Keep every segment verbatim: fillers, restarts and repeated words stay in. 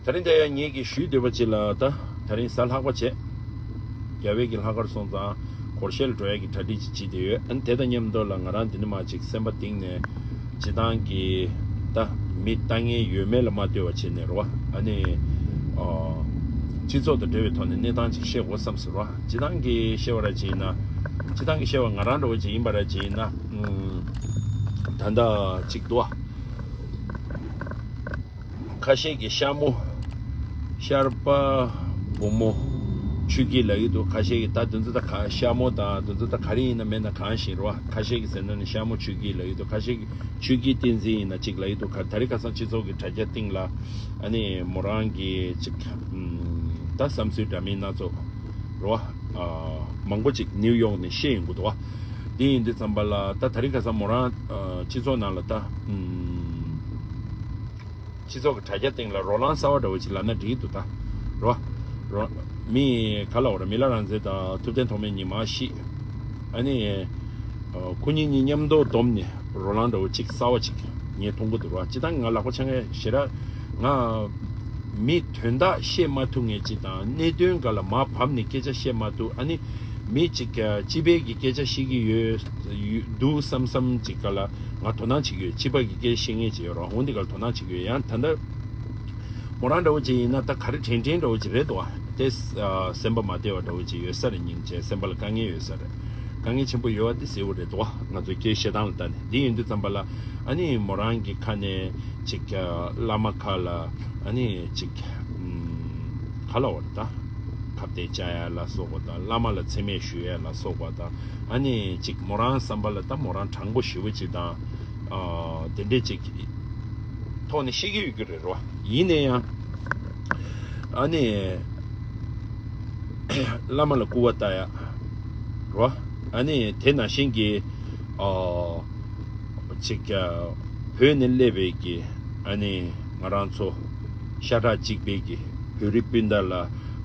ད་རིང་དེ་ཡང་ངེད་ཀྱིས་ཞུས་འདོད་པ་ཅིག་ལ། ད་ད་རིང་གཟའ་ལྷག་པ་བྱས། རྒྱ་བལ་གྱི་ལྷག་དཀར་སོང་ཙང་སྒོར་གཞས་ལ་འགྲོ་ཡ་གི་གྲ་སྒྲིག་ཅིག་བྱེད་བསྡད་ཡོད། ཨ་ནི་དེ་དང་མཉམ་དུ་ལ་ང་རང་འདི་ནས་མར་ཅིག་སེམས་པ་གཏིང་ནས་སྤྱི་བཏང་གི་ད་མི་ལྟ་མཁན་ཡོད་མེད་ལ་མ་ལྟོས་པ་བྱས་ནས་རེད་བ། ཨ་ནི་ཨ་སྤྱི་ཚོགས་དང་འབྲེལ་བའི་ཐོག་ནས་གནས་སྟངས་ཅིག་བཤད་དགོས་བསམ་ཟེར་བ། སྤྱི་བཏང་གི་བཤད་པ་ར་ཅིག་ཡིན་ན། སྤྱི་བཏང་གི་བཤད་པ་ང་རང་འདྲ་བོ་ཅིག་ཡིན་པ་ར་ཅིག་ཡིན་ན། ཨུམ། ད་ལྟ་ཅིག་འདུག་བ། ཁ་ཤས་ཀྱིས་ཤ་མོ། ཤར་པ། བུ་མོ། ཆུ་སྐྱིད་ལབ་ཀྱི་འདུག་ཁ་ཤས་ཀྱིས་ད་དེ་ཚོ་ད་ག་ཤ་མོ་དང་དེ་ཚོ་ད་ག་རེ་ཡིན་ན་མེད་ན་གང་ཞིག་རེད་བ། ཁ་ཤས་ཀྱིས་ཟེར་ན་ནི་ཤ་མོ་ཆུ་སྐྱིད་ལབ་ཀྱི་འདུག་ཁ་ཤས་ཀྱིས་ཆུ་སྐྱིད་བསྟན་འཛིན་ཡིན་ན་གཅིག་ལབ་ཀྱི་འདུག་ད་རེས་ཁ་སང་སྤྱི་ཚོགས་ཀྱི་དྲ་རྒྱ་སྟེང་ལ་ཨ་ནི་མོ་རང་གི་གཅིག་ཨམ། ད་བསམ་ཚུལ་འདྲ་མིན་སྣ་ཚོགས་རེད་བ། ཨ། མང་པོ་ཅིག་ནིའུ་ཡོག་ནས་བཤད་ཡོང་གི་འདུག་བ། འདི་ཡིན་དུས་ཙམ་པ་ལ་ད་ད་རེས་ཁ་སང་མོ་རང་ཨ། སྤྱི་ཚོགས་ནང་ལ་ད་ཨམ། སྤྱི་ཚོགས་ཀྱི་དྲ་རྒྱ་སྟེང་ལ་རོ་ལངས་གསར་བ་འདྲ་བོ་ཅིག་ལབ་ན་འགྲིག་གི་འདུག་ད་རོ། རོ། མི་ག་ལབ་དགོས་རེད། མི་ལ་རང་བཙན་དང་ཐུབ་བསྟན་ཐོགས་མེད་གཉིས་མར་བཤིག་ཨ་ནི། ཨ། ཁོ་གཉིས་གཉིས་མཉམ་དུ་བསྡོམས་ནས་རོ་ལངས་འདྲ་བོ་ཅིག་གསར་བ་ཅིག་ངས་མཐོང་གི་འདུག་རོ། སྤྱི་བཏང་ང་ལག་པ་འཆང་མཁན་ཞེ་དྲག་ང་མི་དོན་དག་བཤད་མ་ཐུབ་མཁན་ཅིག་དང་གནད་དོན་འགའ་ལ་མར་བབས་ནས་སྐད་ཆ་བཤད་མ་ཐུབ། ཨ་ནི་མི་ཅིག་ག་སྤྱི་པའི་གི་སྐད་ཆ་བཤད་ཀྱི་ཡོད་ཡོད་འདུག་བསམ་བསམ་ཅིག་ག་ལ་ང་དོ་སྣང་བྱེད་ཀྱི་ཡོད། སྤྱི་པ་གི་སྐད་བཤད་མཁན་ཅིག་ཡོད་རེད་བ། འོ་འདི་ག་ལ་དོ་སྣང་བྱེད་ཀྱི་ཡོད། ཡང་ད་ལྟ་མོ་རང་འདྲ་བོ་ཅིག་ཡིན་ན་ད་ག་རེ་དྲན་དྲན་འདྲ་བོ་ཅིག་རེད་འདུག་བ། དེ་ཨ། སེམས་པ་མ་བདེ་བ་འདྲ་བོ་ཅིག་ཡོད་ས་རེད། སྙིང་རྗེ། སེམས་པ་ལ་དཀའ་ངལ་ཡོད་ས་རེད། དཀའ་ངལ་ཆེན་པོ་ཡོད་པ་དེ་གསལ་པོ་རེད་འདུག་བ། ང་ཚོའི་སྐད་བཤད་སྟངས་ལ་ལྟ་ནས། འདི་ཡིན་དུས་ཙམ་པ་ལ་ཨ་ནི་མོ་རང་གི་ཁ་ནས་ཅིག་ཨ། བླ་མ་ཁ་ལ་ཨ་ནི་ཅིག་ཨམ། ག་ལབ་དགོས་རེད། ད་ཁ་གཏད་བཅག་ཡ་ལ་སོགས་པ་དང་བླ་མ་ལ་མཚན་སྨད་ཞུ་ཡ་ལ་སོགས་པ་དང་། ཨ་ནི་ཅིག་མོ་རང་བསམ་པ་ལ་ད་མོ་རང་དྲང་པོ་ཞེ་པོ་ཅིག་དང་། ཨ། དེ་འདྲས་ཅིག་ཐོག་ནས་བཤད་ཀྱི་ཡོད་ཀྱི་རེད་རོ། ཡིན་ན་ཡང་ཨ་ནི་བླ་མ་ལ་སྐུར་བ་བཏབ་ཡ་རོ། ཨ་ནི་དེ་ནང་བཞིན་གྱི་ཨ། ཅིག་ཨ། བོད་ནས་སླེབས་པའི་གི་ཨ་ནི་ང་རང་ཚོ་ཤ་ཁྲག་གཅིག་པའི་གི་བོད་རིགས་སྤུན་ཟླ་ལ་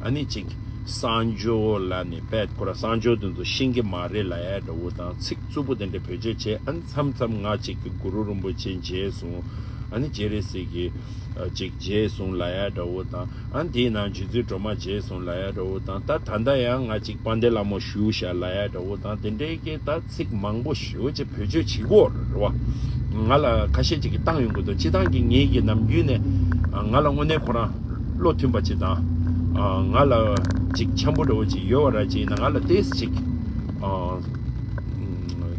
ཨ་ནི་ཅིག་གསང་སྦྱོར་ལབ་ནས་པད་ཁོ་ར་གསང་སྦྱོར་དེ་ཚོ་ཤེས་ཀྱི་མ་རེད་ལབ་ཡ་འདྲ་བོ་དང་། ཚིག་རྩུབ་པོ་དེ་འདྲ་བེད་སྤྱོད་བྱས། ཨ་ནི་མཚམས་མཚམས་ང་ཅིག་གི་གུ་རུ་རིན་པོ་ཆེ་མཇལ་སོང་། ཨ་ནི་རྗེ་རེད་ཟེར་གི་ཨ། ཅིག་མཇལ་སོང་ལབ་ཡ་འདྲ་བོ་དང་། ཨ་ནི་དེའི་ནང་རྗེ་བཙུན་སྒྲོལ་མ་མཇལ་སོང་ལབ་ཡ་འདྲ་བོ་དང་། ད་ད་ལྟ་ཡང་ང་ཅིག་དཔལ་ལྡན་ལྷ་མོ་ཞུ་བཞག་ལབ་ཡ་འདྲ་བོ་དང་། དེ་འདྲའི་གི་ད་ཚིག་མང་པོ་ཞེ་པོ་ཅིག་བེད་སྤྱོད་བྱེད་ཀྱི་ཡོད་རེད་བ། ང་ལ་ཁ་ཤས་ཅིག་གིས་བཏང་ཡོང་གི་འདུག་སྤྱི་བཏང་གི་ངེད་ཀྱི་ནམ་རྒྱུན་ནས་ང་ལ་དངོས་གནས་ཁོ་རང་བློ་མཐུན་པ་ཅིག་དང་། ང་ལ་ཅིག་འཆམ་པོ་འདྲ་བོ་ཅིག་ཡོད་པ་ར་ཅིག་ཡིན་ན་ང་ལ་ཏོག་ཙམ་ཅིག་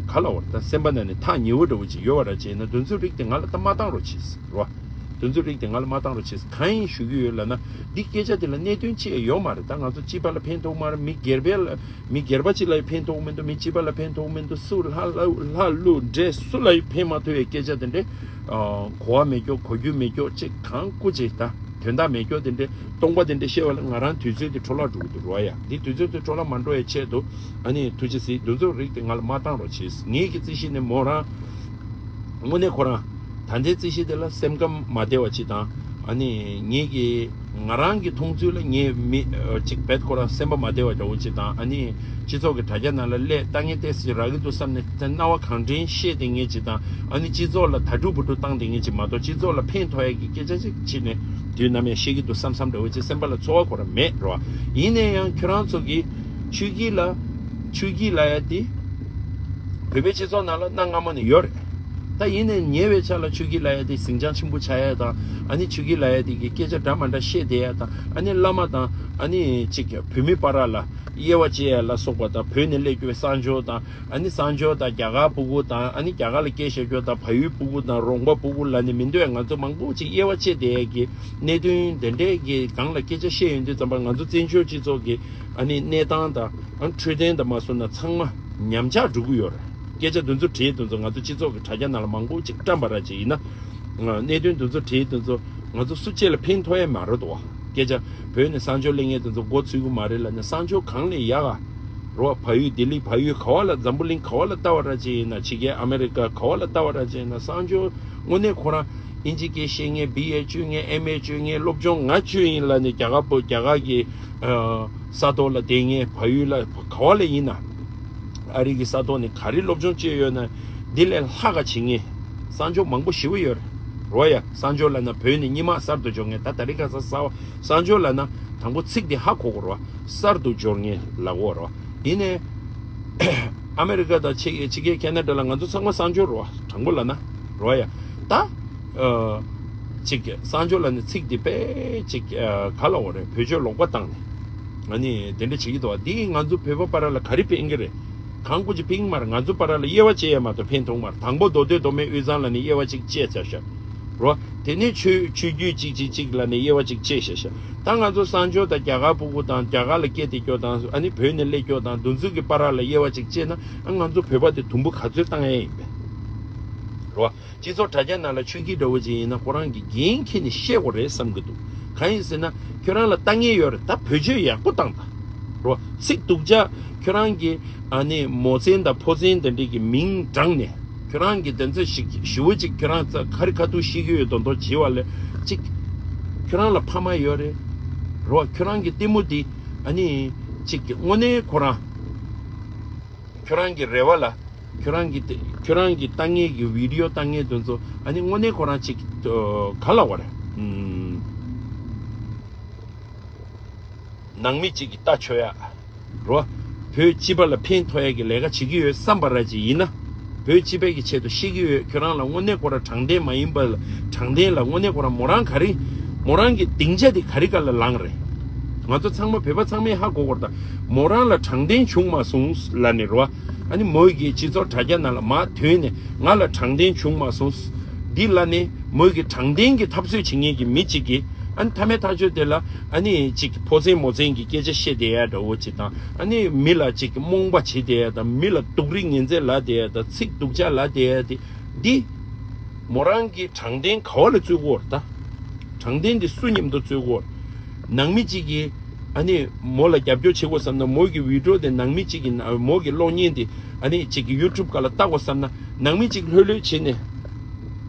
ག་ལབ་དགོས་རེད། ད་སེམས་པ་ནང་ནས་ཐག་ཉེ་བོ་འདྲ་བོ་ཅིག་ཡོད་པ་ར་ཅིག་ཡིན་ན། དེ་ཚོའི་རིགས་དེ་ང་ལ་ད་མ་བཏང་རོགས་བྱེད་རོ། དེ་ཚོའི་རིགས་དེ་ང་ལ་མ་བཏང་རོགས་བྱེད། གང་ཡིན་ཞུ་གི་ཡོད་ལབ་ན། འདི་སྐད་ཆ་དེ་ལ་གནད་དོན་ཅི་ཡང་ཡོད་མ་རེད། ད་ང་ཚོ་སྤྱི་པ་ལ་ཕན་ཐོགས་མ་རེད། མི་སྒེར་པའི་ལ་མི་སྒེར་པ་གཅིག་ལ་ཡང་ཕན་ཐོགས་མི་འདུག་མི་སྤྱི་པ་ལ་ཕན་ཐོགས་མི་འདུག་སུ་ལྷ་ལྷ་ལྷ་ཀླུ་འདྲེ་སུ་ལ་ཡང་ཕན་མ་ཐོགས་པའི་སྐད་ཆ་དེ་འདྲས། ཨ། གོ་བ་མེད་ཀྱོག་གོ་རྒྱུ་མེད་ཀྱོག་ཅིག་གང་བཀུར་ཅིག་ད་དོན་དག་མེད་ཀྱོག་དེ་འདྲས་སྟོང་པ་དེ་འདྲས་བཤད་པ་ལ་ང་རང་དུས་ཚོད་དེ་འཕྲོ་བརླག་འགྲོ་གི་འདུག་རོ་ཡ། འདི་དུས་ཚོད་དེ་འཕྲོ་བརླག་མ་འགྲོ་བའི་ཆེད་དུ་ཨ་ནི་ཐུགས་རྗེ་གཟིགས། དེ་ཚོའི་རིགས་དེ་ང་ལ་མ་བཏང་རོགས་བྱེད། ངེད་ཀྱི་རྩིས་གཞི་ནས་མོ་རང་དངོས་གནས་ཁོ་རང་ད་ལྟའི་རྩིས་གཞི་དེ་ལ་སེམས་ཁམས་མ་བདེ་བ་ཅིག་དང་། ཨ་ནི་ངེད་ཀྱི་ང་རང་གི་མཐོང་ཚུལ་ལ་ངས་མི་ཨ་ཅིག་བེད་ཁོ་རང་སེམས་པ་མ་བདེ་བ་འདྲ་བོ་ཅིག་དང་། ཨ་ནི་སྤྱི་ཚོགས་ཀྱི་དྲ་རྒྱ་ནང་ལ་སླེབས་ལྟ་ངན་ཏོག་ཙམ་རག་གི་འདུག་བསམ་ནས་དེ་སྣང་བ་གང་དྲན་བཤད་དེ་ངེད་ཅིག་དང་། ཨ་ནི་སྤྱི་ཚོགས་ལ་ད་དྲུག་བུ་དྲུག་བཏང་དེ་ངེད་ཅིག་མ་གཏོགས་སྤྱི་ཚོགས་ལ་ཕན་ཐོགས་ཡ་གི་སྐད་ཆ་ཅིག་བྱས་ནས་དུས་ནམ་ཡང་བཤད་ཀྱི་འདུག་བསམ་བསམ་འདྲ་བོ་ཅིག་སེམས་པ་ལ་ཚོར་བ་ཁོ་རང་མེད་རོ། ཡིན་ན་ཡང་ཁྱོད་རང་ཚོ་གི་ཆོས་སྐྱིད་ལ་ཆོས་སྐྱིད་ལབ་ཡ་དེ་བོད་པའི་སྤྱི་ཚོགས་ནང་ལ་གནའ་སྔ་མོ་ནས་ཡོད་རེད། ད་ཡིན་ནའི་ཉེ་བའི་ཆར་ལ་ཆོས་སྐྱིད་ལབ་ཡ་དེ་ཟིང་ཆ་ཆེན་པོ་ཆགས་ཡ་དང་། ཨ་ནི་ཆོས་སྐྱིད་ལབ་ཡ་དེ་གི་སྐད་ཆ་འདྲ་མ་འདྲ་བཤད་བསྡད་ཡ་དང་། ཨ་ནི་བླ་མ་དང་ཨ་ནི་གཅིག་བོད་མི་བར་ལ་དབྱེ་བ་བཅད་ཡ་ལ་སོགས་པ་དང་། བོད་ནས་སླེབས་རྒྱུ་བའི་གསང་སྦྱོར་དང་། ཨ་ནི་གསང་སྦྱོར་དང་རྒྱ་གར་ཕྲུ་གུ་དང་། ཨ་ནི་རྒྱ་གར་ལ་སྐད་བཤད་རྒྱུ་དང་། བལ་ཡུལ་ཕྲུ་གུ་དང་རོང་པ་ཕྲུ་གུ་ལབ་ནས་མི་འདུག་ཡ། ང་ཚོ་མང་པོ་ཅིག་དབྱེ་བ་བཅད་བསྡད་ཡ་གི་གནད་དོན་དེ་འདྲའི་གི་སྒང་ལ་སྐད་ཆ་བཤད་ཡོང་དུས་ཙམ་པ་ང་ཚོ་བཙན་བྱོལ་སྤྱི་ཚོགས་ཀྱི་ཨ་ནི་གནས་སྟངས་དང་། ཨ་འཕྲོད་བསྟེན་དང་མ་སོང་ན་ཚང་མ་ཉམས་ཆག་འགྲོ་གི་ཡོད་རེད། སྐད་ཆ་འདི་ཚོ་དྲིས་འདི་ཚོ་ང་ཚོ་སྤྱི་ཚོགས་ཀྱི་དྲ་རྒྱ་ནང་ལ་མང་པོ་ཅིག་བཀྲམ་པ་ར་ཅིག་ཡིན་ན། ཨ་གནད་དོན་འདི་ཚོ་དྲིས་འདི་ཚོ་ང་ཚོ་སུ་གཅིག་ལ་ཕན་ཐོགས་ཡ་མ་རེད་དོ། སྐད་ཆ་བོད་ནས་གསང་སྦྱོར་གླེང་མཁན་འདི་ཚོ་མགོ་ཚོས་གི་མ་རེད་ལབ་ན། གསང་སྦྱོར་གང་ལས་ཡག་ག་རོ། བལ་ཡུལ་ལྡི་ལི་བལ་ཡུལ་ག་བ་ལ། འཛམ་བུ་གླིང་ག་བ་ལ་ལྟ་བ་ར་ཅིག་ཡིན་ན། ཕྱི་རྒྱལ་ཨ་མེ་རི་ཀ་ག་བ་ལ་ལྟ་བ་ར་ཅིག་ཡིན་ན། གསང་སྦྱོར་དངོས་གནས་ཁོ་རང་ཨིན་ཇི་སྐད་ཤེས་མཁན། བི་ཨེ་སྤྱོད་མཁན། ཨེམ་ཨེ་སྤྱོད་མཁན། སློབ་སྦྱོང་ང་སྤྱོད་ཡིན་ལབ་ནས་རྒྱ་གར་པོ་རྒྱ་གར་གྱི་ས་ཐོག་ལ་བསྡད་མཁན། བལ་ཡུལ་ལ་ག་བ་ལ་ཡིན་ན། ཨ་རི་གི་ས་ཐོག་ནས་ག་རེ་སློབ་སྦྱོང་བྱས་ཡོད་ན་འདི་ལས་ལྷག་ག་བྱེད་མཁན་གསང་སྦྱོར་མང་པོ་ཞེ་པོ་ཡོད་རེད། རོ་ཡ། གསར་འབྱོར་ལབ་ན་བོད་ནས་སྙེ་མ་གསར་དུ་འབྱོར་མཁན། ད་ད་རེས་ཁ་སང་གསར་བ་གསར་འབྱོར་ལབ་ན་དང་པོ་ཚིག་དེ་ཧ་གོ་དགོས་རེད་བ། གསར་དུ་འབྱོར་མཁན་ལབ་དགོས་རེད་བ། ཡིན་ནའི་ཨ་མེ་རི་ཀ་དང་ཕྱི་ཕྱི་རྒྱལ་ཁེ་ན་ཌ་ལ་ང་ཚོ་ཚང་མ་གསར་འབྱོར་རེད་བ། དྲང་པོ་ལབ་ན་རོ་ཡ། ད་ཨ་ཅིག་གསར་འབྱོར་ལབ་ན་ཚིག་དེ་དཔེ་ཅིག་ཨ་ག་ལབ་དགོས་རེད། བེད་སྤྱོད་ལོག་པ་བཏང་ནས་ཨ་ནི་དེ་འདྲ་བྱེད་ཀྱི་འདུག་བ། འདིས་ང་ཚོ་བོད་པ་བར་ལ་ག་རེ་ཕན་གྱི་རེད། གང་ཀུ་ཅི་ཕིང་མར་ང་ཚོ་བར་ལ་དབྱེ་བ་བཅད་ཡ་མ་གཏོགས་ཕན་ཐོགས་མར། དང་པོ་མདོ་སྟོད་མདོ་སྨད་དབུས་གཙང་ལ་ནི་དབྱེ་བ་གཅིག་བཅད་ཚར་ཤག་རོ། དེ་ནས་ཆོས་ཆོས་བརྒྱུད་གཅིག་གཅིག་གཅིག་ལ་ནི་དབྱེ་བ་གཅིག་བཅད་ཤག་ཤག་ད་ང་ཚོ་གསར་འབྱོར་དང་རྒྱ་གར་ཕྲུ་གུ་དང་རྒྱ་གར་ལ་སྐྱེས་ཏེ་སྐྱོ་དང་ཨ་ནི་བོད་ནས་སླེབས་སྐྱོ་དང་འདུ་འཛི་གི་བར་ལ་དབྱེ་བ་གཅིག་བཅད་ན་ཨ་ང་ཚོ་བོད་པ་དེ་དུམ་བུ་ག་ཚོད་བཏང་ཡ་ཡིན་པས་རོ། སྤྱི་ཚོགས་དྲ་རྒྱ་ནང་ལ་ཆོས་བརྒྱུད་འདྲ་བོ་ཅིག་ཡིན་ན་ཁོ་རང་གི་འགན་འཁྱེར་ནས་བཤད་དགོས་རེད་བསམ་གྱི་འདུག་གང་ཡིན་ཟེར་ན་ཁྱོད་རང་ལ་ལྟ་ངན་ཡོད་རེད། ད་བེད་སྤྱོད་ཡག་པོ་བཏང་དང་རོ། ཚིག་སྡུག་ཅག་ཁྱོད་རང་གི་ཨ་ནི་མོ་མཚན་དང་ཕོ་མཚན་དེ་འདྲས་ཀྱི་མིང་བགྲངས་ནས་ཁྱོད་རང་གི་དོན་ཚན་ཞིག་ཞི་བོ་ཅིག་ཁྱོད་རང་ཚ་ཁ་རི་ཁ་ཐུག་ཤེས་ཀྱི་ཡོད་མདོག་མདོག་བྱེད་པ་ལས་ཅིག་ཁྱོད་རང་ལ་ཕ་མ་ཡོད་རེད་རོ། ཁྱོད་རང་གི་ལྟད་མོ་འདི་ཨ་ནི་ཅིག་དངོས་གནས་ཁོ་རང་ཁྱོད་རང་གི་རེ་བ་ལ་ཁྱོད་རང་གི་དེ་ཁྱོད་རང་གི་ལྟ་ངན་གྱི་བི་ཌི་ཡོ་ལྟ་ངན་དེ་ཚོ་ཨ་ནི་དངོས་གནས་ཁོ་རང་ཅིག་ག་ལབ་དགོས་རེད། ཨུམ། ནང་མི་གཅིག་གིས་ལྟ་ཆོག་ཡ་རོ། བོད་སྤྱི་པ་ལ་ཕན་ཐོགས་ཡ་གི་ལས་ཀ་བྱེད་ཀྱི་ཡོད་བསམ་པ་ར་ཅིག་ཡིན་ན། བོད་སྤྱི་པའི་གི་ཆེད་དུ་ཤེས་ཀྱི་ཡོད། ཁྱོད་རང་ལ་དངོས་གནས་ཁོ་ར་དྲང་བདེན་མ་ཡིན་པ་ལ་དྲང་བདེན་ལ་དངོས་གནས་ཁོ་ར་མོ་རང་ག་རེ་མོ་རང་གི་སྡིངས་ཆ་དེ་ག་རེ་ག་ལ་ལངས་རེད། ང་ཚོ་ཚང་མ་བོད་པ་ཚང་མས་ཧ་གོ་དགོས་རེད། ད་མོ་རང་ལ་དྲང་བདེན་བྱུང་མ་སོང་ལབ་ནས་རོ། ཨ་ནི་མོས་ཀྱིས་སྤྱི་ཚོགས་དྲ་རྒྱ་ནང་ལ་མར་ཐོན་ནས་ང་ལ་དྲང་བདེན་བྱུང་མ་སོང་། འདི་ལ་ནི་མོས་ཀྱི་དྲང་བདེན་གྱི་འཐབ་རྩོད་བྱེད་མཁན་གྱི་མི་གཅིག་གིས་ཨ་ནི་མཐའ་མའི་ཐག་གཅོད་དེ་ལ་ཨ་ནི་ཅིག་ཕོ་མཚན་མོ་མཚན་གྱི་སྐད་ཆ་བཤད་བསྡད་ཡ་འདྲ་བོ་ཅིག་དང་ཨ་ནི་མི་ལ་ཅིག་རྨོངས་པ་བྱེད་བསྡད་ཡ་དང་མི་ལ་སྡུག་རུས་ངན་ཚད་ལབ་བསྡད་ཡ་དང་ཚིག་སྡུག་ཅག་ལབ་བསྡད་ཡ་དེ་འདི་མོ་རང་གི་དྲང་བདེན་ག་བ་ལ་བཙུགས་ཀྱི་ཡོད་རེད་ད། དྲང་བདེན་འདི་སུ་མཉམ་དུ་བཙུགས་ཀྱི་ཡོད་རེད། ནང་མི་གཅིག་གིས་ཨ་ནི་མོ་ལ་རྒྱབ་སྐྱོར་བྱེད་དགོས་བསམ་ན་མོ་གི་བི་ཌི་ཡོ་དེ་ནང་མི་གཅིག་གིས་ན་མོ་གི་གློག་བརྙན་དེ་ཨ་ནི་གཅིག་གི་ཡུ་ཊུབ་སྒང་ལ་ལྟ་དགོས་བསམ་ན་ནང་མི་གཅིག་ལྷོད་ལྷོད་བྱས་ནས་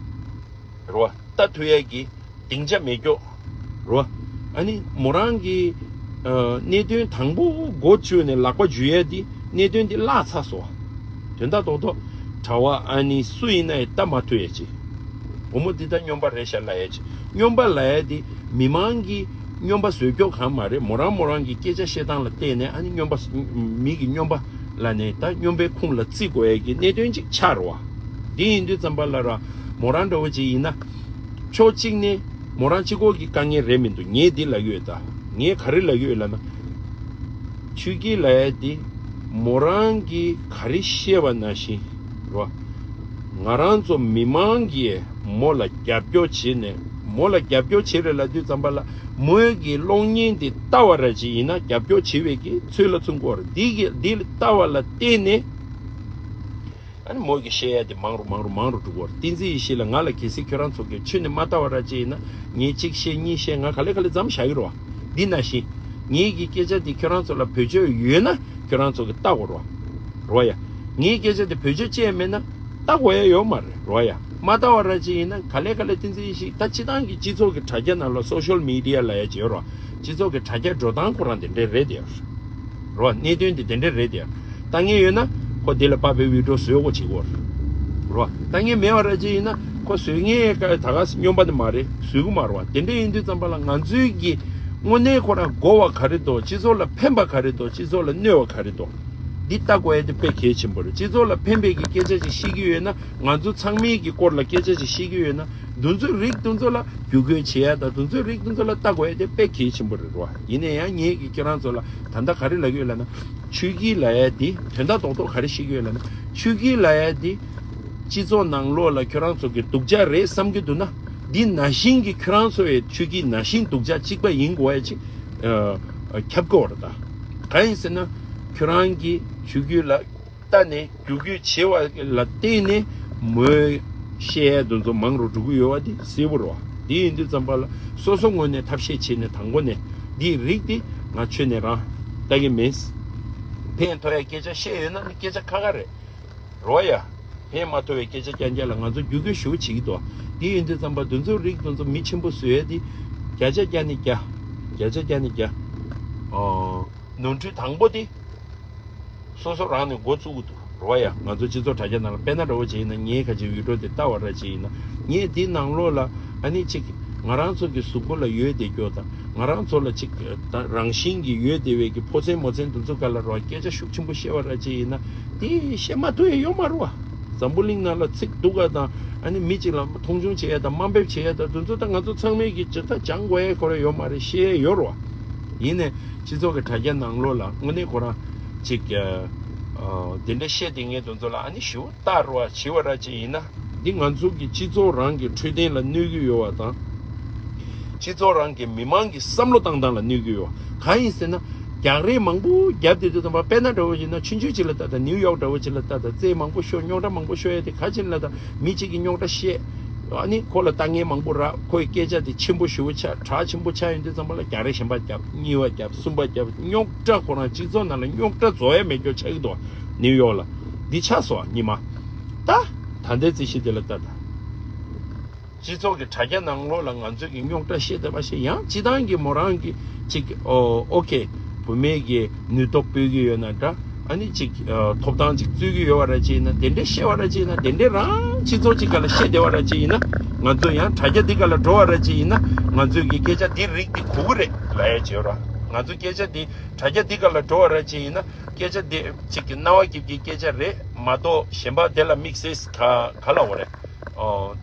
རེད་བ། ལྟ་ཐུབ་ཡས་ཀྱི་སྡིངས་ཆ་མེད་ཀྱོག་རེད་བ། ཨ་ནི་མོ་རང་གི་ཨ་གནད་དོན་དང་པོ་འགོ་བཙུགས་ནས་ལག་པ་འཇུ་ཡས་དེ་གནད་དོན་དེ་བརླག་ཚར་སོང་བ། དོན་དག་རྡོག་རྡོག་གྲྭ་བ་ཨ་ནི་སུ་ཡིན་ན་ཡང་ལྟ་མ་ཐུབ་ཡས་ཅིག་སྒོར་མོ་འདི་ལྟར་སྨྱོན་པ་རེད་ཤག་ལབ་ཡ་ཅིག་སྨྱོན་པ་ལབ་ཡ་དེ་མི་མང་གིས་སྨྱོན་པ་བཟོས་ཀྱོག་གང་མ་རེད། མོ་རང་མོ་རང་གི་སྐད་ཆ་བཤད་སྟངས་ལ་བལྟས་ནས་ཨ་ནི་སྨྱོན་པ་མི་གི་སྨྱོན་པ་ལབ་ནས་ད་སྨྱོན་པའི་ཁུངས་ལ་བརྩི་དགོས་ཡ་གི་གནད་དོན་ཅིག་ཆགས་རེད་བ། འདི་ཡིན་དུས་ཙམ་པ་ལ་ར་མོ་རང་འདྲ་བོ་ཅིག་ཡིན་ན་ཕྱོགས་གཅིག་ནས་མོ་རང་གཅིག་པོ་གི་དཀའ་ངལ་རེད་མི་འདུག་ངས་འདི་ལབ་ཡོད་ད། ངས་ག་རེ་ལབ་ཡོད་ལབ་ན། ཆོས་སྐྱིད་ལབ་ཡ་དེ་མོ་རང་གིས་ག་རེ་བཤད་པ་ནང་བཞིན་རོ། ང་རང་ཚོ་མི་མང་གིས་མོ་ལ་རྒྱབ་སྐྱོར་བྱས་ནས་མོ་ལ་རྒྱབ་སྐྱོར་བྱེད་རེད་ལབ་དུས་ཙམ་པ་ལ་མོའི་གི་གློག་བརྙན་དེ་ལྟ་བ་ར་ཅིག་ཡིན་ན་རྒྱབ་སྐྱོར་བྱེད་པའི་གི་ཚོད་ལ་ཚུད་ཀྱི་ཡོད་རེད། འདི་གི་འདི་ལྟ་བ་ལ་བརྟེན་ནས། ཨ་ནི་མོ་གིས་བཤད་ཡ་དེ་མང་རུ་མང་རུ་མང་རུ་འགྲོ་གི་ཡོད་རེད། བསྟན་འཛིན་ཡེ་ཤེས་ལགས་ང་ལ་གལ་སྲིད་ཁྱོད་རང་ཚོ་གིས་ཁྱོན་ནས་མ་ལྟ་བ་ར་ཅིག་ཡིན་ན་ངས་གཅིག་བཤད་གཉིས་བཤད་ང་ག་ལེ་ག་ལེ་མཚམས་བཞག་གི་རེད་བ། འདི་ནང་བཞིན་ངེད་ཀྱི་སྐད་ཆ་འདི་ཁྱོད་རང་ཚོ་ལ་བེད་སྤྱོད་ཡོད་ན་ཁྱོད་རང་ཚོ་གིས་ལྟ་དགོས་རེད་བ། རེད་བ་ཡ། ངའི་སྐད་ཆ་འདི་བེད་སྤྱོད་བྱས་མེད་ན་ལྟ་དགོས་ཡ་ཡོད་མ་རེད། རེད་བ་ཡ། མ་ལྟ་བ་ར་ཅིག་ཡིན་ན་ག་ལེ་ག་ལེ་བསྟན་འཛིན་ཡེ་ཤེས་ད་སྤྱི་བཏང་གི་སྤྱི་ཚོགས་ཀྱི་དྲ་རྒྱ་ནང་ལ་སོ་ཤལ་མི་ཌི་ཡ་ལབ་ཡ་ཅིག་ཡོད་རེད་བ། སྤྱི་ཚོགས་ཀྱི་དྲ་རྒྱ་འགྲོ་སྟངས་ཁོ་རང་དེ་འདྲས་རེད་དེ། རོ། གནད་དོན་དེ་དེ་འདྲས་རེད་དེ། ལྟ་ངན་ཡོད་ན་ཁོ་དེ་ལ་དཔག་པའི་བི་ཌི་ཡོ་བཟོས་དགོས་བྱེད་དགོས་རེད། རོ། ལྟ་ངན་མེད་པ་ར་ཅིག་ཡིན་ན་ཁོ་བཟོས་ངན་ཀ་ད་ག་སྨྱོན་པ་དེ་མ་རེད། བཟོས་གི་མ་རེད་བ། དེ་འདྲས་ཡིན་དུས་ཙམ་པ་ལ་ང་ཚོའི་གི་དངོས་གནས་ཁོ་རང་དགོས་པ་ག་རེ་འདུག་སྤྱི་ཚོགས་ལ་ཕན་པ་ག་རེ་འདུག་སྤྱི་ཚོགས་ལ་གནོད་པ་ག་རེ་འདུག་འདི་ལྟ་དགོས་ཡ་དེ་དཔེ་གལ་ཆེན་པོ་རེད། སྤྱི་ཚོགས་ལ་ཕན་པའི་གི་སྐད་ཆ་ཅིག་བཤད་ཀྱི་ཡོད་ན། ང་ཚོ་ཚང་མའི་གི་སྐོར་ལ་སྐད་ཆ་ཅིག་བཤད་ཀྱི་ཡོད་ན། འདི་ཚོའི་རིགས་འདི་ཚོ་ལ་བརྒྱུད་སྐུལ་བྱེད་ཡ་དང་འདི་ཚོའི་རིགས་འདི་ཚོ་ལ་ལྟ་དགོས་ཡ་དེ་དཔེ་གལ་ཆེན་པོ་རེད་རོ། ཡིན་ན་ཡང་ངས་ཀྱིས་ཁྱེད་རང་ཚོ་ལ་ད་ལྟ་ག་རེ་ལབ་ཀྱི་ཡོད་ལབ་ན། ཆོས་སྐྱིད་ལབ་ཡ་དེ་དོན་དག་རྡོག་རྡོག་ག་རེ་བཤད་ཀྱི་ཡོད་ལབ་ན། ཆོས་སྐྱིད་ལབ་ཡ་དེ་སྤྱི་ཚོགས་ནང་ལོགས་ལ་ཁྱོད་རང་ཚོ་གི་སྡུག་ཅག་རེད་བསམ་གྱི་འདུག་ན། འདི་ནང་བཞིན་གྱི་ཁྱོད་རང་ཚོ་ཡི་ཆོས་སྐྱིད་ནང་བཞིན་སྡུག་ཅག་གཅིག་པ་ཡིན་དགོས་ཡ་ཅིག་ཨ་ཁྱབ་དགོས་རེད་ད། གང་ཡིན་ཟེར་ན། ཁྱོད་རང་གི་ཆོས་སྐྱིད་ལ། ལྟ་ནས་བརྒྱུད་སྐུལ་བྱེད་པ་ལ་བརྟེན་ནས་མོས་བཤད་ཡ་དེ་ཚོ་མང་རུ་འགྲོ་གི་ཡོད་པ་དེ་གསལ་པོ་རེད་བ། དེ་ཡིན་དུས་ཙམ་པ་ལ་སོ་སོ་ངོས་ནས་ཐབས་ཤེས་བྱས་ནས་དང་པོ་ནས་འདིའི་རིགས་དེ་ང་ཁྱོན་ནས་རང་ལྟ་གི་མེད། ཕན་ཐོགས་ཡ་སྐད་ཆ་བཤད་ཡོད་ན་ནི་སྐད་ཆ་ཁ་ཁ་རེད་རོ་ཡ། ཕན་མ་ཐོགས་པའི་སྐད་ཆ་རྐྱང་རྐྱང་ལ་ང་ཚོ་བརྒྱུད་སྐུལ་ཞེ་པོ་བྱེད་ཀྱི་འདུག་དེ་ཡིན་དུས་ཙམ་པ་དེ་ཚོའི་རིགས་དེ་ཚོ་མི་ཆེན་པོ་བཟོ་ཡ་དེ་བརྒྱ་ཆ་བརྒྱ་ནས་བརྒྱ། བརྒྱ་ཆ་བརྒྱ་ནས་བརྒྱ། ཨོ། ནོར་འཁྲུལ་དང་པོ་དེ། སོ་སོ་རང་ནས་འགོ་བཙུགས་ཀྱི་འདུག་རོ་ཡ། ང་ཚོ་སྤྱི་ཚོགས་དྲ་རྒྱ་ནང་ལ་དཔེར་ན་འདྲ་བོ་བྱས་ཡིན་ན། ངས་ཁ་ཅིག་བི་ཌི་ཡོ་དེ་ལྟ་བ་ར་བྱས་ཡིན་ན། ངས་དེའི་ནང་ལོགས་ལ་ཨ་ནི་ཅིག་ང་རང་ཚོ་གི་གཟུགས་པོ་ལ་ཡོད་བསྡད་རྒྱུ་དང་། ང་རང་ཚོ་ལ་ཅིག་ད་རང་བཞིན་གྱི་ཡོད་བསྡད་པའི་གི་ཕོ་མཚན་མོ་མཚན་དེ་ཚོ་སྒང་ལ་རོ། སྐད་ཆ་ཤུགས་ཆེན་པོ་བཤད་པ་ར་བྱས་ཡིན་ན། དེ་བཤད་མ་ཐུབ་ཡ་ཡོད་མ་རེད་བ། འཛམ་བུ་གླིང་ནང་ལ་ཚིག་སྡུག་ག་དང་། ཨ་ནི་མི་གཅིག་ལ་མཐོང་ཆུང་བྱེད་ཡ་དང་། དམའ་འབེབས་བྱེད་ཡ་དང་། དེ་ཚོ་ད་ང་ཚོ་ཚང་མས་ཀྱི་ཇི་ལྟར་སྦྱང་དགོས་ཡ་ཁོ་ར་ཡོད་མ་རེད། བཤད་ཡ་ཡོད་རེད་བ། ཡིན་ནའི་སྤྱི་ཚོགས་ཀྱི་དྲ་རྒྱ་ནང་ལོགས་ལ་དངོས་གནས་ཁོ་རང་ཅིག་ཨ་དེ་འདྲ་བཤད་དེ་ངས་དེ་ཚོ་ལ་ཨ་ནི་ཞེ་པོ་ལྟ་རོགས་བྱེད་པ་ར་ཅིག་ཡིན་ན། འདི་ང་ཚོ་གི་སྤྱི་ཚོགས་རང་གི་འཕྲོད་བསྟེན་ལ་གནོད་ཀྱི་ཡོད་པ་དང་། སྤྱི་ཚོགས་རང་གི་མི་མང་གི་བསམ་བློ་བཏང་སྟངས་ལ་གནོད་ཀྱི་ཡོད་པ་གང་ཡིན་ཟེར་ན། རྒྱག་རེས་མང་པོ་བརྒྱབ་བསྡད་དུས་ཙམ་པ། དཔེར་ན་འདྲ་བོ་ཡིན་ན། ཆུང་ཆུང་ཅིག་ལ་ལྟ་དང་། ནིའུ་ཡོག་འདྲ་བོ་ཅིག་ལ་ལྟ་དང་། རྩེད་མང་པོ་ཤོར། རྙོག་དྲ་མང་པོ་ཤོར་ཡ་དེ་ག་ཅིག་ལ་ལྟ། མི་གཅིག་གིས་རྙོག་དྲ་བཤད། ཨ་ནི་ཁོ་ལ་ལྟ་མཁན་མང་པོ་རག་ཁོའི་སྐད་ཆ་དེ་ཆེན་པོ་ཞེ་པོ་ཆགས། གྲགས་ཆེན་པོ་ཆགས་ཡོང་དུས་ཙམ་པ་ལ། རྒྱག་རེས་གཞན་པ་བརྒྱབ། གཉིས་པ་བརྒྱབ། གསུམ་པ་བརྒྱབ། རྙོག་དྲ་ཁོ་རང་སྤྱི་ཚོགས་ནང་ལ་རྙོག་དྲ་རྫོགས་ཡ་མེད་རྒྱུ་ཆགས་ཀྱི་འདུག་བ། ནིའུ་ཡོག་ལ་འདི་ཆགས་སོང་བ། ཉི་མ་ད་ད་ལྟའི་རྩིས་གཞི་དེ་ལ་ལྟ་དང་། སྤྱི་ཚོགས་ཀྱི་དྲ་རྒྱ་ནང་ལོགས་ལ་ང་ཚོས་ཀྱི་རྙོག་དྲ་བཤད་བསྡད་པ་ཞིག། ཡང་སྤྱི་བཏང་གི་མོ་རང་གི་ཅིག་ཨོ་ཨོ་ཁེ། བུད་མེད་ཀྱི་ནུས་སྟོབས་སྤོས་ཀྱི་ཡོད་ན་འདྲ། ཨ་ནི་ཅིག་ཨ་ཐོབ་ཐང་ཅིག་རྩོད་ཀྱི་ཡོད་པ་ར་ཅིག་ཡིན་ན། དེ་འདྲའི་བཤད་པ་ར་ཅིག་ཡིན་ན། དེ་འདྲའི་རང་སྤྱི་ཚོགས་ཅིག་སྒང་ལ་བཤད་བསྡད་པ་ར་ཅིག་ཡིན་ན། ང་ཚོ་ཡང་དྲ་རྒྱ་འདི་སྒང་ལ་འགྲོ་བ་ར་ཅིག་ཡིན་ན། ང་ཚོས་ཀྱི་སྐད་ཆ་འདི་རིགས་འདི་གོ་གི་རེད་ལབ་ཡ་བྱེད་ར། ང་ཚོ་སྐད་ཆ་འདི་དྲ་རྒྱ་འདི་སྒང་ལ་འགྲོ་བ་ར་ཅིག་ཡིན་ན། སྐད་ཆ་འདི་ཅིག་གི་རྣ་བ་སྐྱིད་ཀྱི་སྐད་ཆ་རེད་མ་གཏོགས། གཞན་པ་དེ་ལ་དམིགས་བསལ་ག་ག་ལབ་དགོས་རེད། ཨོ།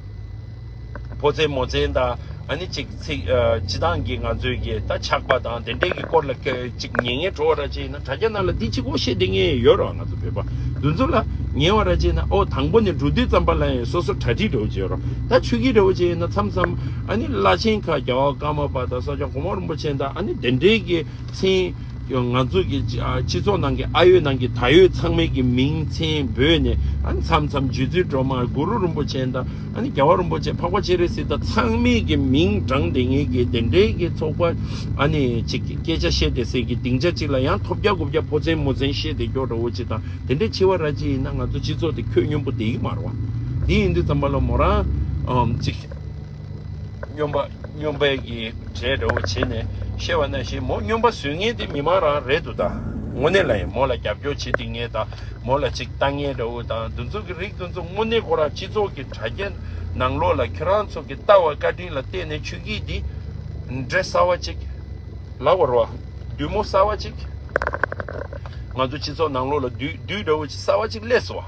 ཕོ་མཚན་མོ་མཚན་དང་། ཨ་ནི་ཅིག་ཚིག་ཨ་སྤྱི་བཏང་གི་ང་ཚོའི་གི་ད་ཆགས་པ་དང་དེ་འདྲའི་གི་སྐོར་ལ་སྐད་ཅིག་ཉན་མཁན་འགྲོ་བ་ར་ཅིག་ཡིན་ན། དྲ་རྒྱ་ནང་ལ་འདི་གཅིག་པོ་བཤད་བསྡད་མཁན་ཡོད་རེད་བ། ང་ཚོ་བོད་པ་འདི་ཚོ་ལ་ཉན་པ་ར་ཅིག་ཡིན་ན། ཨོ། དང་པོ་ནས་འགྲོ་དུས་ཙམ་པ་ལ་ཡང་སོ་སོ་གྲ་སྒྲིག་འདྲ་བོ་ཅིག་ཡོད་རེད། ད་ཆོས་སྐྱིད་འདྲ་བོ་ཅིག་ཡིན་ན། མཚམས་མཚམས་ཨ་ནི་བླ་ཆེན་ཁག་རྒྱལ་བ་ཀརྨ་པ་དང་ས་སྐྱ་གོང་མ་རིན་པོ་ཆེ་དང་། ཨ་ནི་དེ་འདྲའི་གི་མཚན། ང་ཚོ་གི་སྤྱི་ཚོགས་ནང་གི་ཨ་ཡོད་ནང་གི་ད་ཡོད་ཚང་མའི་གི་མིང་མཚན་འབོད་ནས། ཨ་ནི་མཚམས་མཚམས་རྗེ་བཙུན་སྒྲོལ་མ། གུ་རུ་རིན་པོ་ཆེ་དང་། ཨ་ནི་རྒྱལ་བ་རིན་པོ་ཆེ། འཕགས་པ་སྤྱན་རས་གཟིགས་དང་། ཚང་མའི་གི་མིང་བགྲངས་བསྡད་མཁན་གི་དེ་འདྲའི་གི་ཚོགས་པ། ཨ་ནི་ཅིག་གི་སྐད་ཆ་བཤད་བསྡད་སའི་གི་སྡིངས་ཆ་ཅིག་ལ་ཡང་ཐོབ་རྒྱག་རྐུབ་རྒྱག་ཕོ་མཚན་མོ་མཚན་བཤད་བསྡད་རྒྱུ་འདྲ་བོ་ཅིག་དང་། དེ་འདྲའི་བྱེད་པ་ར་ཅིག་ཡིན་ན། ང་ཚོ་སྤྱི་ཚོགས་དེ་འཁོས་སྙོམས་པོ་བསྡད་ཀྱི་མ་རེད་བ། དེ་ཡིན་དུས་ཙམ་པ་ལ་མོ་རང་ཨམ་ཅིག་སྨྱོན་པ་སྨྱོན་པའི་གི་གྲས་འདྲ་བོ་བྱས་ནས་བཤད་པ་ནང་བཞིན། མོ་སྨྱོན་པ་བཟོ་མཁན་དེ་མི་མང་རང་རེད་འདུག་ད། དངོས་གནས་ལ་ཡིན། མོ་ལ་རྒྱབ་སྐྱོར་བྱེད་བསྡད་མཁན་དང་། མོ་ལ་ཅིག་ལྟ་མཁན་འདྲ་བོ་དང་། འདི་ཚོ་གི་རིགས་འདི་ཚོ་དངོས་གནས་ཁོ་རང་སྤྱི་ཚོགས་ཀྱི་དྲ་རྒྱ་ནང་ལོགས་ལ་ཁྱོད་རང་ཚོ་གི་ལྟ་བ་བཀའ་དྲིན་ལ་བརྟེན་ནས་ཆོས་སྐྱིད་འདི་འདྲེ་གསར་བ་ཅིག་ལབ་དགོས་རེད་བ། བདུད་མོ་གསར་བ་ཅིག་ང་ཚོ་སྤྱི་ཚོགས་ནང་ལོགས་ལ་བདུད་བདུད་འདྲ་བོ་ཅིག་གསར་བ་ཅིག་སླེབས་སོང་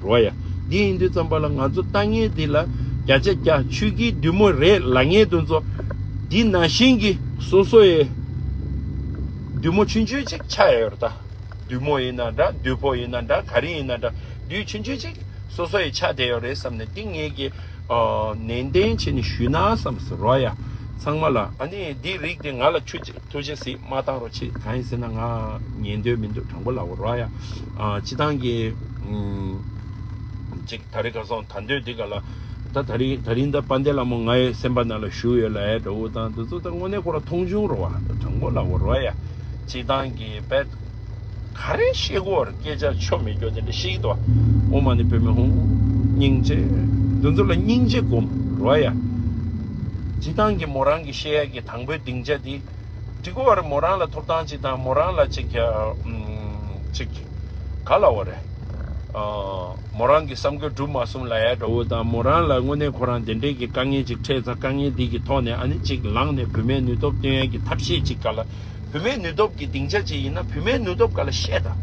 བ། རོ་ཡ། འདི་ཡིན་དུས་ཙམ་པ་ལ་ང་ཚོ་ལྟ་མཁན་འདི་ལ་བརྒྱ་ཆ་བརྒྱ་ཆོས་སྐྱིད་བདུད་མོ་རེད་ལབ་མཁན་དེ་ཚོ། འདི་ནང་བཞིན་གྱི་སོ་སོ་ཡི་བདུད་མོ་ཆུང་ཆུང་ཅིག་ཆགས་ཡོད་རེད་ད། བདུད་མོ་ཡིན་ན་འདྲ། བདུད་ཕོ་ཡིན་ན་འདྲ། ག་རེ་ཡིན་ན་འདྲ། བདུད་ཆུང་ཆུང་ཅིག་སོ་སོ་ཡི་ཆགས་བསྡད་ཡོད་རེད་བསམ་ནས། འདི་ངས་ཀྱི་ཨ་ནན་ཏན་བྱས་ནས་ཞུས་ན་བསམ་སོང་། རོ་ཡ། ཚང་མ་ལ། ཨ་ནི་འདི་རིགས་དེ་ང་ལ་ཆུ་ཐུགས་རྗེ་གཟིགས་མ་བཏང་རོགས་བྱེད། གང་ཡིན་ཟེར་ན་ང་ཉན་འདོད་མི་འདུག་དྲང་པོ་ལབ་དགོས་རོགས་ཡ། ཨ་སྤྱི་བཏང་གི་ཨུམ་ཅིག་ད་རེས་ཁ་སང་ད་འདོད་འདི་ག་ལ། ད་ད་རིང་ད་རིང་ད་དཔལ་ལྡན་ལྷ་མོ་ང་ཡི་སེམས་པ་ནང་ལ་བཞུགས་ཡོད་ལབ་ཡ་འདྲ་བོ་དང་། འདི་ཚོ་ད་དངོས་གནས་ཁོ་རང་མཐོང་ཆུང་རེད་བ། དྲང་པོ་ལབ་དགོས་རོགས་ཡ། སྤྱི་བཏང་གི་དཔེ་ག་རེ་བཤད་དགོས་རེད། སྐད་ཆ་ཆོ་མེད་རྒྱུ་དེ་འདྲ་བཤད་ཀྱི་འདུག་བ། ཨོཾ་མ་ཎི་པདྨེ་ཧཱུྃ། སྙིང་རྗེ། འདི་ཚོ་ལ་སྙིང་རྗེ་སྒོམ་རོགས་ཡ། སྤྱི་བཏང་གི་མོ་རང་གི་བཤད་ཡ་གི་དང་པོའི་སྡིངས་ཆ་དེ་འགྲིག་གོ་བ་རེད། མོ་རང་ལ་ཐོབ་ཐང་ཅིག་དང་། མོ་རང་ལ་ཅིག་ཨམ་ཅིག་ག་ལབ་དགོས་རེད། ཨ་མོ་རང་གི་བསམ་དགོས་སྒྲུབ་མ་སོང་ལབ་ཡ་འདྲ་བོ་དང་། མོ་རང་ལ་དངོས་གནས་ཁོ་རང་དེ་འདྲའི་གི་དཀའ་ངལ་ཅིག་འཕྲད་ཙང་། དཀའ་ངལ་འདི་གི་ཐོག་ནས་ཨ་ནི་ཅིག་ལངས་ནས་བུད་མེད་ནུས་སྟོབས་སྟོན་ཡ་གི་ཐབས་ཤེས་ཅིག་ག་ལ། བུད་མེད་ནུས་སྟོབས་ཀྱི་སྡིངས་ཆ་ཅིག་ཡིན་ན་བུད་མེད་ནུས་སྟོབས་སྒང་ལ་བཤད་དང་།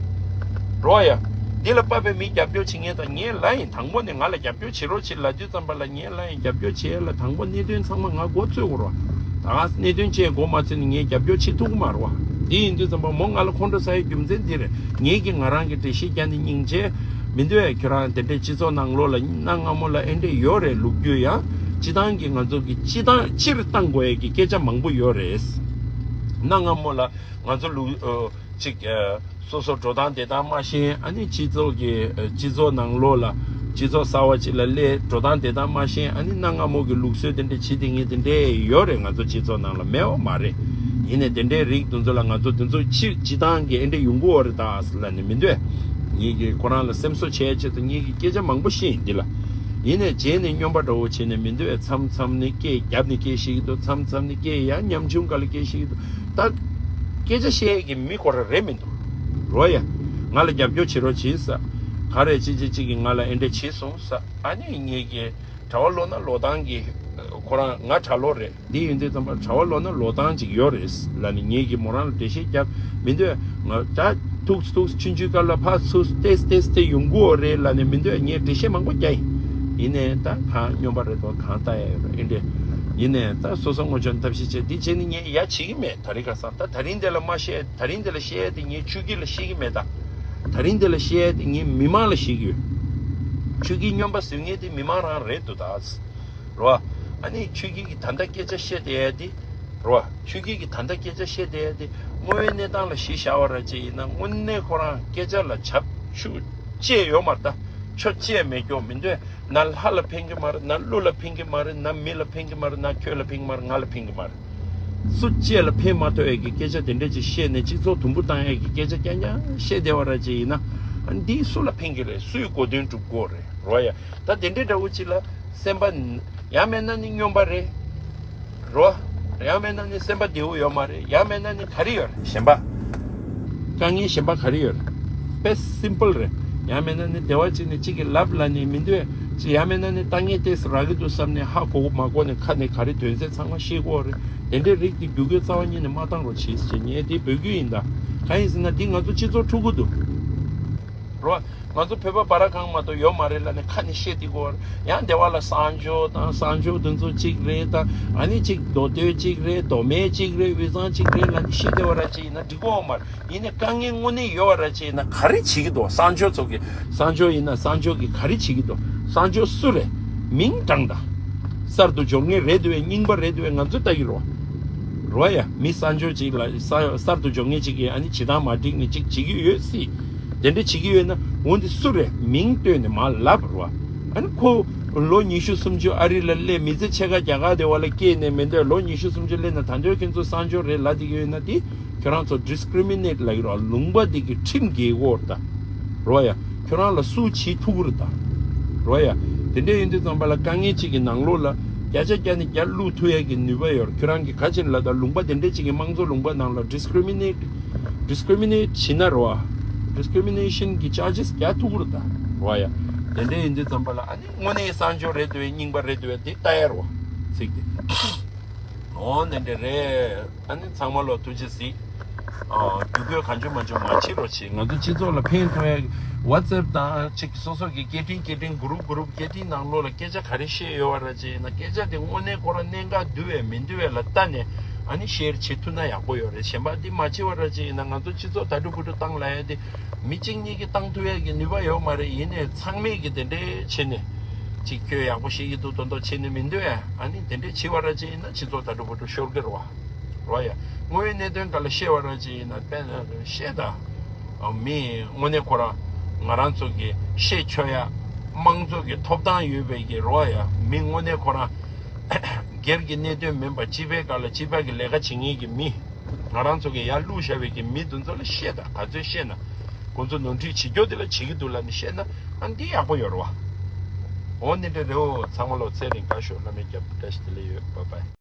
རོ་ཡ། འདི་ལ་དཔའ་བའི་མི་རྒྱབ་སྐྱོར་བྱེད་མཁན་དང་། ངས་ལབ་ཡིན། དང་པོ་ནས་ང་ལ་རྒྱབ་སྐྱོར་བྱེད་རོགས་བྱེད་ལབ་དུས་ཙམ་པ་ལ། ངས་ལབ་ཡིན། རྒྱབ་སྐྱོར་བྱེད་ཡ་ལ་དང་པོ་གནད་དོན་ཚང་མ་ང་མགོ་ཚོད་དགོས་རོ། ད་ང་གནད་དོན་བཅས་མགོ་མ་ཚོད་ནས་ངས་རྒྱབ་སྐྱོར་བྱེད་ཐུབ་ཀྱི་མ་རེད་བ། འདི་ཡིན་དུས་ཙམ་པ་མོ་ང་ལ་ཁོང་ཁྲོ་ཟ་ཡའི་རྒྱུ་མཚན་འདི་རེད། ངས་ཀྱིས་ང་རང་གི་འགྲེལ་བཤད་རྒྱག་ནས་སྙིང་རྗེ་མི་འདུག་ཨེ། ཁྱོད་རང་དེ་འདྲའི་སྤྱི་ཚོགས་ནང་ལོགས་ལ་གནའ་སྔ་མོ་ལ་ཨེ་འདྲས་ཡོད་རེད། ལོ་རྒྱུས་ཡང་སྤྱི་བཏང་གི་ང་ཚོ་གི་སྤྱི་བཏང་སྤྱིར་བཏང་དགོས་ཡ་གི་སྐད་ཆ་མང་པོ་ཡོད་རེད། གནའ་སྔ་མོ་ལ་ང་ཚོ་ལུགས་ཨ་ཅིག་ཨ་སོ་སོ་འགྲོ་སྟངས་བསྡད་སྟངས་མ་ཤེས། ཨ་ནི་སྤྱི་ཚོགས་ཀྱི་ཨ་སྤྱི་ཚོགས་ནང་ལོགས་ལ་སྤྱི་ཚོགས་གསར་བ་ཅིག་ལ་སླེབས། འགྲོ་སྟངས་བསྡད་སྟངས་མ་ཤེས། ཨ་ནི་གནའ་སྔ་མོ་གི་ལུགས་སྲོལ་དེ་འདྲ་བྱེད་བསྡད་མཁན་དེ་འདྲས་ཡོད་རེད། ང་ཚོ་སྤྱི་ཚོགས་ནང་ལ་མེད་པ་མ་རེད། ཡིན་ནའི་དེ་འདྲའི་རིགས་དེ་ཚོ་ལ་ང་ཚོ་དེ་ཚོ་ཕྱིར་སྤྱི་བཏང་གི་ཨེ་འདྲ་ཡོང་གི་ཡོད་རེད་ད་ལབ་ནས་མི་འདོད། ངེད་ཀྱིས་ཁོ་རང་ལ་སེམས་གསོ་བྱེད་ཆེད་དུ་ངེད་ཀྱིས་སྐད་ཆ་མང་པོ་བཤད་ཡིན་འདི་ལ། ཡིན་ནའི་རྗེས་ནས་སྨྱོན་པ་འདྲ་བོ་བྱས་ནས་མི་འདོད། མཚམས་མཚམས་ནི་སྐད་རྒྱབ་ནས་སྐད་བཤད་ཀྱི་འདུག་མཚམས་མཚམས་ནི་སྐད་ཡང་ཉམ་ཆུང་སྒང་ལ་སྐད་བཤད་ཀྱི་འདུག་ད་སྐད་ཆ་བཤད་ཡས་ཀྱི་མི་ཁོ་རང་རེད་མི་འདུག་རོ་ཡ། ང་ལ་རྒྱབ་སྐྱོར་བྱེད་རོགས་བྱེད་ས། ག་རེ་ཅི་ཅི་ཅིག་གིས་ང་ལ་ཨེ་འདྲ་བྱས་སོང་ཟེར། ཨ་ནི་ངེད་ཀྱི་གྲྭ་བ་ལོ་ན་ལོ་ཐང་གི་ཁོ་རང་ང་གྲྭ་ལོག་རེད། འདི་ཡིན་དུས་ཙམ་པ་གྲྭ་བ་ལོ་ན་ལོ་ཐང་ཅིག་ཡོད་རེད་ལབ་ནས། ངེད་ཀྱིས་མོ་རང་ལ་འགྲེལ་བཤད་བརྒྱབ་མི་འདོད། ང་ད་ཐུག་ཐུག་ཆུང་ཆུང་སྐབས་ལ་ཕར་ཚུར་ཏེས་ཏེས་ཏེ་ཡོང་གི་ཡོད་རེད་ལབ་ནས་མི་འདོད། ངས་འགྲེལ་བཤད་མང་པོ་བརྒྱབ་ཡིན། ཡིན་ནའི་ད་གང་སྨྱོན་པ་རེད་དོ། གང་ལྟ་ཡ་ཡོད་རེད། ཨེ་འདྲ། ཡིན་ནའི་ད་སོ་སོ་ངོ་ཅོག་ཐབས་ཤེས་བྱས། འདི་བྱས་ནས་ངས་ཡ་བྱེད་ཀྱི་མེད། དེ་རིང་ཁ་སང་ད་དེ་རིང་འདི་ལ་མ་བཤད། དེ་རིང་འདི་ལ་བཤད་ཡ་དེ་ངས་ཆོས་སྐྱིད་ལ་བཤད་ཀྱི་མེད་ད། དེ་རིང་འདི་ལ་བཤད་ཡ་དེ་ངས་མི་མང་ལ་བཤད་ཀྱི་ཡོད། ཆོས་སྐྱིད་སྨྱོན་པ་བཟོ་མཁན་དེ་མི་མང་རང་རེད་འདུག་ད། རོ། ཨ་ནི་ཆོས་སྐྱིད་ཀྱིས་ད་ལྟ་སྐད་ཆ་བཤད་བསྡད་ཡ་དེ། རོ། ཆོས་སྐྱིད་ཀྱིས་ད་ལྟ་སྐད་ཆ་བཤད་བསྡད་ཡ་དེ་དངོས་ཡོད་གནས་སྟངས་ལ་གཞི་བཞག་པ་ར་ཅིག་ཡིན་ན། དངོས་གནས་ཁོ་རང་སྐད་ཆ་ལ་བྱབ་ཆུ་བཅད་ཡོད་མ་རེད་ད། ཆུ་བཅད་མེད་ཀྱོག་མི་འདོད། ན་ལྷ་ལ་ཕན་གྱི་མ་རེད། ན་ཀླུ་ལ་ཕན་གྱི་མ་རེད། ན་མི་ལ་ཕན་གྱི་མ་རེད། ན་ཁྱོད་ལ་ཕན་གྱི་མ་རེད། ང་ལ་ཕན་གྱི་མ་རེད། སུ་གཅིག་ལ་ཕན་མ་ཐོགས་ཡས་ཀྱི་སྐད་ཆ་དེ་འདྲ་ཅིག་བཤད་ནས་སྤྱི་ཚོགས་དུམ་བུ་བཏང་ཡས་ཀྱི་སྐད་ཆ་རྐྱང་རྐྱང་བཤད་བསྡད་པ་ར་ཅིག་ཡིན་ན། ཨ་ནི་འདིས་སུ་ལ་ཕན་གྱི་རེད། སུའི་གོ་དོན་སྒྲུབ་དགོས་རེད། རོ་ཡ། ད་དེ་འདྲའི་འདྲ་བོ་ཅིག་ལ་སེམས་པ་ཡང་མེད་ན་ནི་སྨྱོན་པ་རེད། རོ། ཡང་མེད་ན་ནི་སེམས་པ་བདེ་བོ་ཡོད་མ་རེད། ཡང་མེད་ན་ནི་ག་རེ་ཡོད་རེད། གཞན་པ། དཀའ་ངལ་གཞན་པ་ག་རེ་ཡོད་རེད། དཔེ་སིམ་པལ་རེད། ཡང་མེད་ན་ནི་བདེ་བ་ཅིག་ནི་གཅིག་གིས་ལབ་ལབ་ནི་མི་འདོད་ཅིག། ཡང་མེད་ན་ནི་ལྟ་ངན་ཏོག་ཙམ་རག་གི་འདུག་བསམ་ནས་ཧ་གོ་གོ་མ་གོ་ནས་ཁ་ནས་ག་རེ་དོན་ཚན་ཚང་མ་ཤེས་དགོས་རེད། དེ་འདྲའི་རིགས་དེ་རྒྱུག་ཁྱི་རྩ་བ་ཉིད་ནས་མ་བཏང་རོགས་བྱེད་ཟེར། ངས་འདི་འབོད་སྐུལ་ཡིན་ད། གང་ཡིན་ཟེར་ན་འདི་ང་ཚོ་སྤྱི་ཚོགས་འཁྲུག་གི་འདུག། རོ། ང་ཚོ་བོད་པ་བར་གང་མ་གཏོགས་ཡོད་མ་རེད་ལབ་ནས་ཁ་ནས་བཤད་དེ་གོ། ཡང་སྡེ་བ་ལ་གསང་སྦྱོར་དང་། གསང་སྦྱོར་དེ་ཚོ་གཅིག་རེད་དང་། ཨ་ནི་གཅིག་མདོ་སྟོད་གཅིག་རེད། མདོ་སྨད་གཅིག་རེད། དབུས་གཙང་གཅིག་རེད་ལབ་ནས་བཤད་བསྡད་པ་ར་ཅིག་ཡིན་ན་འགྲིག་གོ་མ་རེད། ཡིན་ནའི་དཀའ་ངལ་དངོས་གནས་ཡོད་པ་ར་ཅིག་ཡིན་ན་ག་རེ་བྱེད་ཀྱི་འདུག། གསང་སྦྱོར་ཚོ་གི། གསང་སྦྱོར་ཡིན་ན་གསང་སྦྱོར་གི་ག་རེ་བྱེད་ཀྱི་འདུག། གསང་སྦྱོར་སུ་རེད། མིང་བགྲངས་དང་། གསར་དུ་འབྱོར་མཁན་རེད་འདུག་བས། རྙིང་པ་རེད་འདུག་བས། ང་ཚོས་ལྟ་གི་རོ། རོ་ཡ། མི་གསར་འབྱོར་ཅིག་ལ། གསར་གསར་དུ་འབྱོར་མཁན་ཅིག་གིས་ཨ་ནི་བྱེད་སྟངས་མ་འགྲིག་ནས་ཅིག་བྱེད་ཀྱི་ཡོད་སྲིད། དེ་འདྲ་བྱེད་ཀྱི་ཡོད་ན་འོ་འདི་སུ་རེད། མིང་བཏོན་ནས་མར་ལབ་རོ། ཨ་ནི་ཁོ་ལོ་ཉི་ཤུ་སུམ་ཅུ་ཨ་རི་ལ་སླེབས། མི་ཚེ་ཕྱེད་ཀ་རྒྱ་གར་སྡེ་བ་ལ་སྐྱེས་ནས་མི་འདོད། ལོ་ཉི་ཤུ་སུམ་ཅུ་སླེབས་ན་ད་འདོད་ཁྱེད་ཚོ་གསར་འབྱོར་རེད་ལབ་བསྡད་ཀྱི་ཡོད་ན། དེ་ཁྱོད་རང་ཚོ་ཌི་སི་ཀི་རི་མི་ནེཊ་ལབ་ཀྱི་རོ། ལུང་པ་འདི་གི་ཁྲིམས་འགལ་གྱི་ཡོད་རེད་ད། རོ་ཡ། ཁྱོད་རང་ལ་སུ་བྱེད་ཐུབ་ཀྱི་རེད་ད། རོ་ཡ། དེ་འདྲ་ཡིན་དུས་ཙམ་པ་ལ་དཀའ་ངལ་གཅིག་གི་ནང་ལོགས་ལ་བརྒྱ་ཆ་བརྒྱ་ནས་བརྒྱ་བླུག་ཐུབ་ཡ་གི་ནུས་པ་ཡོད་རེད། ཁྱོད་རང་གིས་ག་ཅིག་ལ་ད་ལུང་པ་དེ་འདྲ་གཅིག་གི་དམངས་གཙོ་ལུང་པ་ནང་ལ་ཌི་སི་ཀི་རི་མི་ནེཊ། ཌི་སི་ཀི་རི་མི་ནེཊ་བྱེད་ན་རོ། ཌི་སི་ཀི་རི་མི་ནེ་ཤན་གི་ཅར་ཇེས་རྒྱག་ཐུབ་ཀྱི་རེད་ད། རོ་ཡ། དེ་འདྲ་ཡིན་དུས་ཙམ་པ་ལ་ཨ་ནི་དངོས་གནས་གསར་འབྱོར་རེད་འདུག་བས། རྙིང་པ་རེད་འདུག་བས། དེ་ལྟ་ཡ་རོ། ཚིག་དེ། འོ་དེ་འདྲ་རེད། ཨ་ནི་ཚང་མ་ལོ་ཐུགས་རྗེ་གཟིགས། ཨ། རྒྱུག་རྒྱུག་གང་བྱུང་མང་བྱུང་མ་བྱེད་རོགས་བྱེད། ང་ཚོ་སྤྱི་ཚོགས་ལ་ཕན་ཐོགས་ཡ་ཝ་ཊི་སི་ཨེབ་དང་གཅིག་སོ་སོ་གི་སྐད་འཕྲིན་སྐད་འཕྲིན་གུ་རུབ་གུ་རུབ་སྐད་འཕྲིན་ནང་ལོགས་ལ་སྐད་ཆ་ག་རེ་བཤད་ཡོད་པ་ར་ཅིག་ཡིན་ན། སྐད་ཆ་དེ་དངོས་གནས་ཁོ་རང་གནད་འགག་འདུག་བས་མི་འདུག་བས་ལ་ལྟ་ནས་ཨ་ནི་ཤེར་བྱེད་ཐུབ་ན་ཡག་པོ་ཡོད་རེད། གཞན་པ་འདི་མ་བྱེད་པ་ར་ཅིག་ཡིན་ན་ང་ཚོ་སྤྱི་ཚོགས་ད་དྲུ་བུ་དྲུ་བཏང་ལ་ཡ་དེ་མི་གཅིག་གཉིས་ཀྱིས་བཏང་ཐུབ་ཡ་གི་ནུས་པ་ཡོད་མ་རེད། ཡིན་ནའི་ཚང་མས་ཀྱི་དེ་འདྲའི་བྱེད་ནས་ཅིག་ཁྱོད་ཡག་པོ་ཤེས་ཀྱི་འདུག་མདོག་མདོག་བྱེད་ནས་མི་འདུག་བས། ཨ་ནི་དེ་འདྲའི་བྱེད་པ་ར་ཅིག་ཡིན་ན་སྤྱི་ཚོགས་ད་དྲུ་བུ་དྲུ་ཤོར་གི་རེད་བ། རོ་ཡ། དངོས་ཡོད་གནད་དོན་སྒང་ལ་བཤད་པ་ར་ཅིག་ཡིན་ན་དཔེ་བཤད་ད། མི་དངོས་གནས་ཁོ་རང་ང་རང་ཚོ་གི་བཤད་ཆོག་ཡ་དམངས་གཙོ་གི་ཐོབ་ཐང་ཡོད་པའི་གི་རོ་ཡ། མི་དངོས་གནས་ཁོ་རང་སྒེར་གྱི་གནད་དོན་མིན་པ་སྤྱི་པའི་སྒང་ལ་སྤྱི་པ་གི་ལས་ཀ་བྱེད་མཁན་གྱི་མི། ང་རང་ཚོ་གི་ཡར་བླུགས་བཞག་པའི་གི་མི་དེ་ཚོ་ལ་བཤད་ད། ག་ཚོད་བཤད་ན་ཁོང་ཚོ་ནོར་འཁྲུལ་བྱེད་རྒྱུ་དེ་ལ་བྱེད་ཀྱི་འདུག་ལབ་ནས་བཤད་ན་ཨ་འདི་ཡག་པོ་ཡོད་རེད་བ། འོ་འདི་འདྲ་རེད་བོ། ཚང་མ་ལོ་ཚེ་རིང་དགའ་ཤོག་བླ་མའི་རྒྱབ་བཀྲ་ཤིས་བདེ་ལེགས་ཡོད། བྷའི་བྷའི།